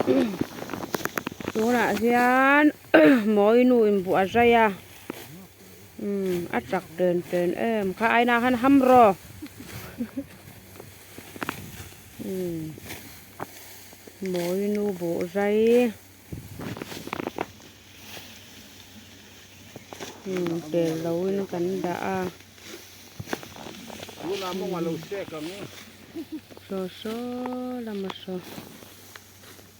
Tunah hian mawi nu in buh a zai a umm a chak ten ten em kha aina khan ham rawh umm mawi nu buh zai umm tel lo in kan dah a. Saw saw lama saw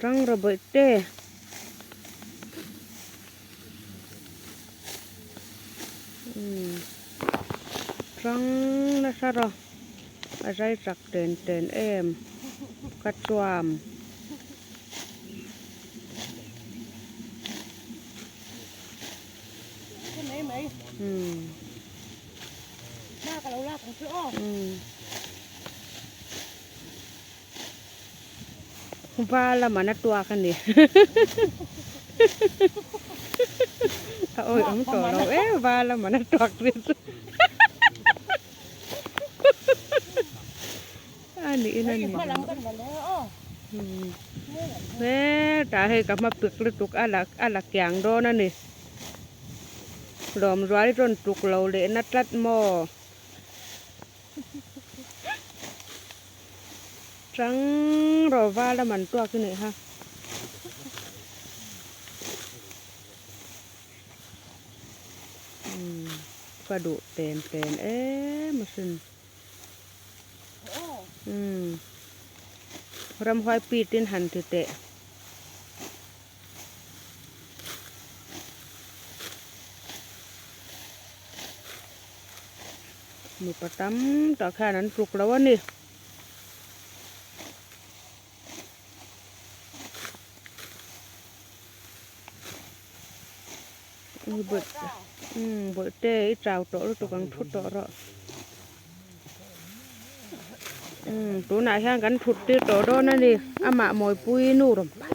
tang rawh bawih te umm tang nasa rawh a zai chak ten ten em ka chuam. Val a man a tuak a ni a awih awm tawh lo e val a man a tuak ri chu a niin a ni hetah hei ka hma pik lutuk a la a la kiang dawn a ni. Lawm rual i rawn tuk lo leh na tlat maw? Chang rawh val a man tuak i neih kha. Umm ka duh ten ten em asin. Umm ramhuai pit in han ti teh. Mipa tam tak hian an tluk lo a ni. Bawihte i chau tawh lutuk ang thu tawh rawh. Tunah hian kan thut tir tawh dawn a ni amah mawipui nu rawn pa.